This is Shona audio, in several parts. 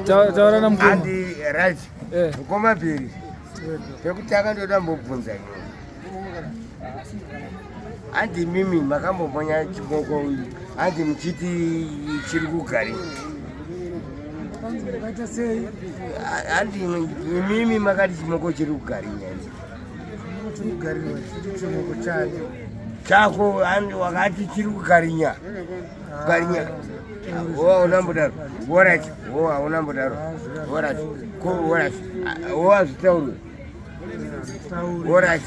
Taura namukoma. Andi right. Eh. Mukoma Bheri. Pekutanga ndoda mbobvunza iwe. Andi mimi makambombonya chimoko uyu. Andi muchiti chiri kugarira. Vakaita sei? Andi imimi makati chimoko chiri kugarinya. Chiri kugarirwa chiri chimoko chacho. Chako andi wakati chiri kugarinya. Kugarinya. Wo hauna mbodaro. Alright. Wo hauna mbodaro. Alright. Ko alright. Wo hazvitaurwe. Alright.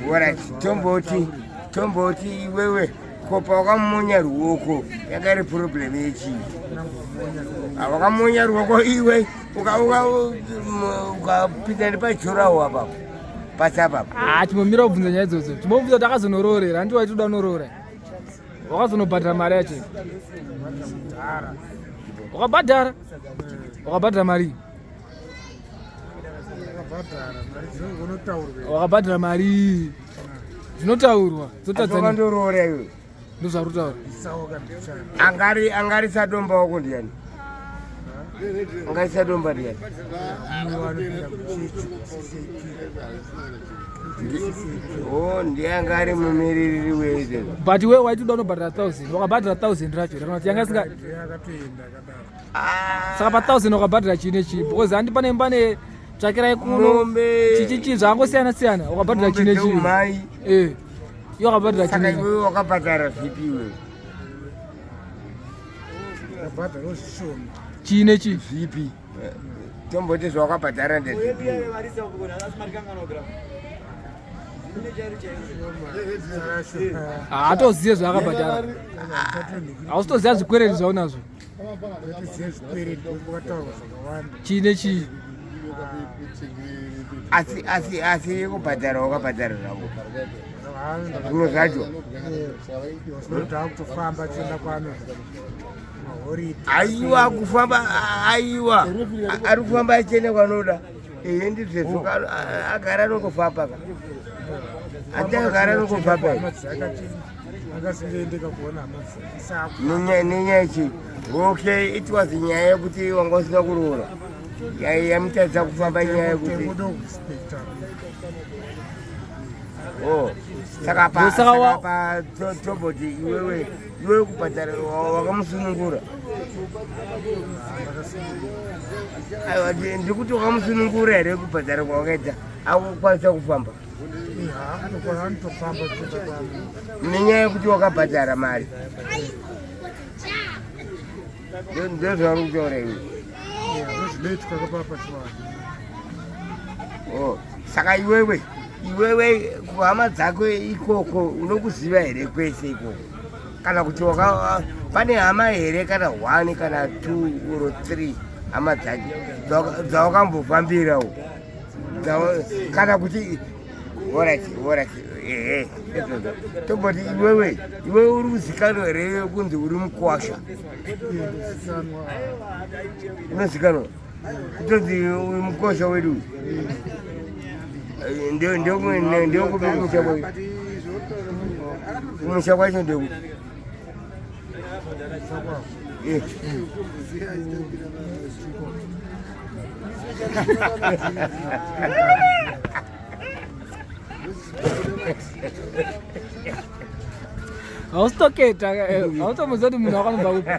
Alright. Tomboti tomboti iwewe ko pawakamumonya ruoko yanga iri problem yechii? Wakamumonya ruoko iwe ukapinda nepajurawo apapo pasi apapo. Ah, chimbomira kubvunza nyaya idzodzo. Chimbomubvunza kuti akazonoroorera, hanti waitoda unoroora. Wakazonobhadhara mari yacho. Wakabhadhara? Wakabhadhara mari? Wakabhadhara mari? Zvinotaurwa. Dzotadza. Wakandoroora iwe. Ndozvauri kutaura. Angari angari sadomba wako ndiyani? Angari sadomba ndiyani? Oh, ndiye anga ari mumiririri wezve. But iwe waitoda unobhadhara 1000, wakabhadhara 1000 racho kana kuti yanga isinga Saka pa 1000 wakabhadhara chii nechii because handi pane pane tsvakirai kuno chichichi zvangosiyana siyana wakabhadhara chii nechii. Mai. Eh. Iwe wakabhadhara chii Saka iwe wakabhadhara zvipi iwe? Wakabhadhara zvishoma. Chii nechii? Zvipi? Tomboti zvawakabhadhara ndezvipi? Haatozive zvaakabhadhara. Hausitoziva zvikwereti zvaunazvo. Chii nechii? Asi asi asi yekubhadhara wakabhadhara zvako. Zvimwe zvacho. Kutofamba chienda kwano. Aiwa kufamba aiwa ari kufamba achienda kwanoda. Ehe ndizvezvo agara anongofamba ka. Ati agara anongofamba. Nenyaya chii? Okay, it was nyaya yekuti wanga usina kuroora. Yamutadza kufamba nyaya yekuti. Oh, saka pa saka pa toboti iwewe iwewe kubhadhara wakamusunungura. Aiwa ndikuti wakamusunungura here kubhadhara kwawakaita akukwanisa kufamba. Nenyaya yekuti wakabhadhara mari. Ndozvauri kutaura iwe. Oh, saka iwewe iwewe kuhama dzako ikoko unokuziva here kwese ikoko kana kuti waka pane hama here kana one kana two or three hama dzake dzawakambofambirawo kana kuti orit orit ehe izvozvo tomboti iwewe iwewe uri kuzikanwa here kunzi uri mukwasha unozikanwa kutonzi uyu mukosha wedu ndekupi kumusha kwacho kumusha kwacho ndekupi Hausitoketa, hautomuziva kuti munhu wakanobva kupi.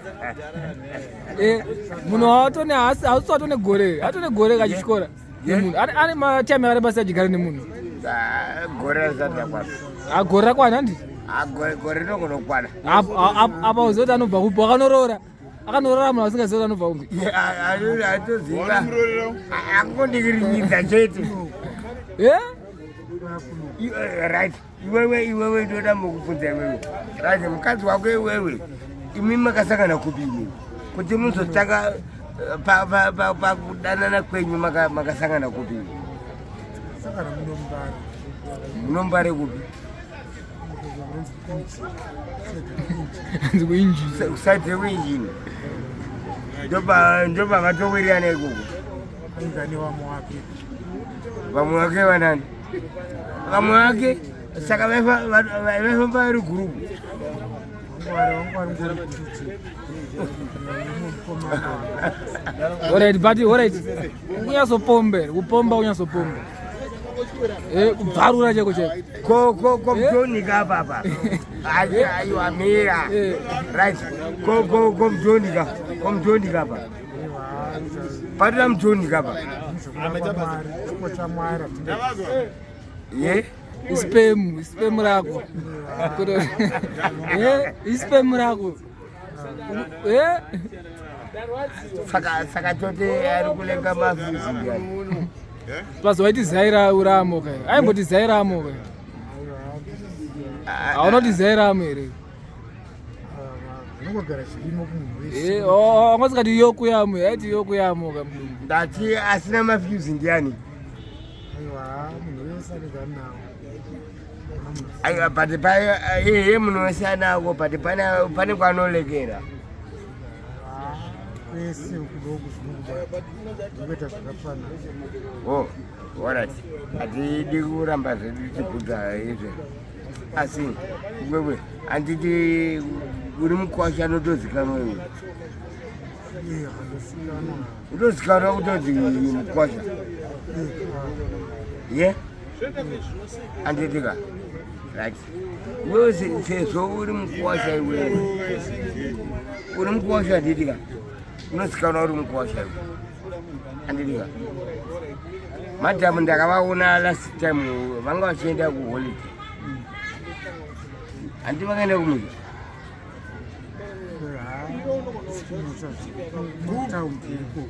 Eh, munhu waatone haasi hausi watone gore, atone gore kachityora nemunhu. Ane ane matime akareba sei achigara nemunhu? Ah, gore risati rakwana. Ah, gore rakwana handiti? Ah, gore gore rinogona kukwana. Apa uziva kuti anobva kupi wakanoroora. Akanoroora munhu asingazivi kuti anobva kupi. Atoziva. Akungondikirinyidza chete. Eh? Right. Iwewe iwewe ndoda mukubvunza iwewe. Right, mukadzi wako iwewe. Imi makasangana kupi imi? Kuti muzotanga pakudanana kwenyu makasangana kupi? Sangana munombare. Munombare kupi? Kuinjini. Side rekuinjini. Ndopa vatowirirana ikoko. Aingane vamwe wake. Vamwe wake vanani? Vamwe wake saka vaifamba vari gurupu. Alright, but alright. Kunyatsopomba here, kupomba kunyatsopomba. Eh, kubvarura cheko cheko. Ko ko ko mtonika apa apa. Ayi aiwa mira. Eh. Right. Ko ko ko mtonika. Ko mtonika apa. Padira mtonika apa. Ye? Ispemu, ispemu rako. Kuto. Eh, ispemu rako. Eh? Saka saka tote ari kulenga mafuzi ndiani. Plus waiti zai ramo kai. Aimboti zai ramo kai. Hauna zai ramo here. Zvinongogara zvirimo kumunhu wese. Eh, oh, wangasikati yoku yamo, yaiti yoku yamo ka mudumbu. Ndati asina mafuzi ndiani. Aiwa, munhu wese anenge anawo. Aiwa but pa ehe munhu wese anawo but pane pane kwanolekera. Kwese kudoku zvinokubata zvinoita zvakafanana. Oh, alright. Hatidi kuramba zvedu tichibvunza izvi. Asi wewe handiti uri mukwasha anotozikanwa iwe. Iye handosikanwa. Utozikanwa kutonzi mukwasha. Ye? Handitika. Right. Iwewe sezvo uri mukwasha iwewe. Uri mukwasha handitika. Unozikanwa uri mukwasha iwe. Handitika. Madam ndakavaona last time vanga vachienda kuholiday. Handi vakaenda kumusha. Kutaundi iko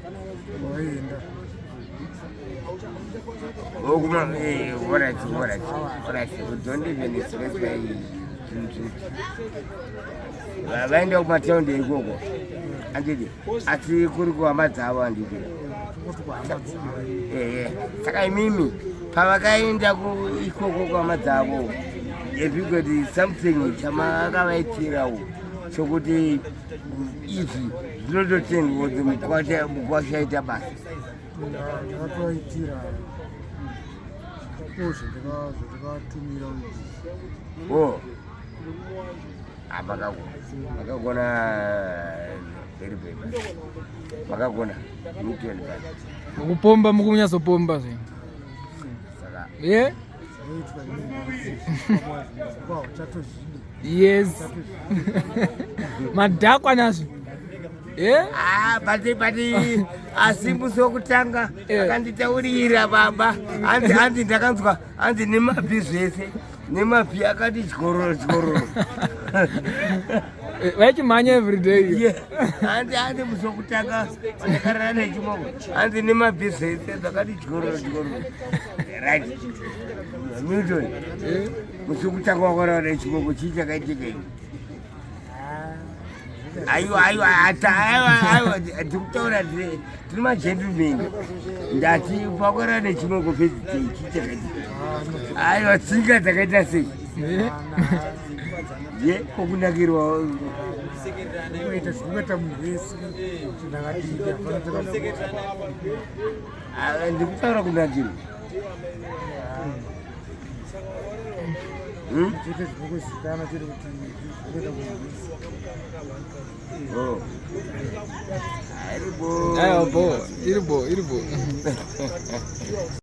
waienda. Oh, kuma, eh, alright, alright, alright. Don't even stress my vaenda kumataundi ikoko handiti asi kuri kuhama dzavo handiti Kungoti kuhama dzavo. Ehe, saka imimi pavakaenda ikoko kuhama dzavo have you got something chamakavaitirawo chokuti izvi zvinototendwa kuti mukwasha aita basa? Ndakatovaitira ko zvandakatumira. Oh, ah, makagona, makagona very very much. Makagona Milton basi. Kupomba mukunyatsopomba zve. Saka Yeah? Zvinoitwa nemunhu chatozvidi. Yes. Madhakwa nazvo. Eh? Ah, but asi musi wokutanga Eh. akanditaurira baba, hanzi hanzi ndakanzwa hanzi nemabhi zvese nemabhi akati tyororo tyororo. Eh, vaichimhanya every day. Yeah. Hanzi hanzi musi wokutanga wandakarara nechimoko hanzi nemabhi zvese zvakati tyororo tyororo. Right, Milton. Eh? Musi wokutanga wakarara nechimoko, chii chakaitika ichi? Aiwa, aiwa, aiwa, aiwa, ndikutaura tiri magentlemen. Ndati pakurara nechimoko first day, chii chakaitika? Aiwa, tsinga dzakaita sei? Eh? Ye kokunakirwa. Kuita zvinoita munhu wese ndakadii, hapana chakadii. Ah, ndikutaura kunakirwa. Hmm? Chete zvinongozikanwa chete kuti zvinoita munhu wese. Oh. Aribo. Aiwa, bo, iri bo, iri bo.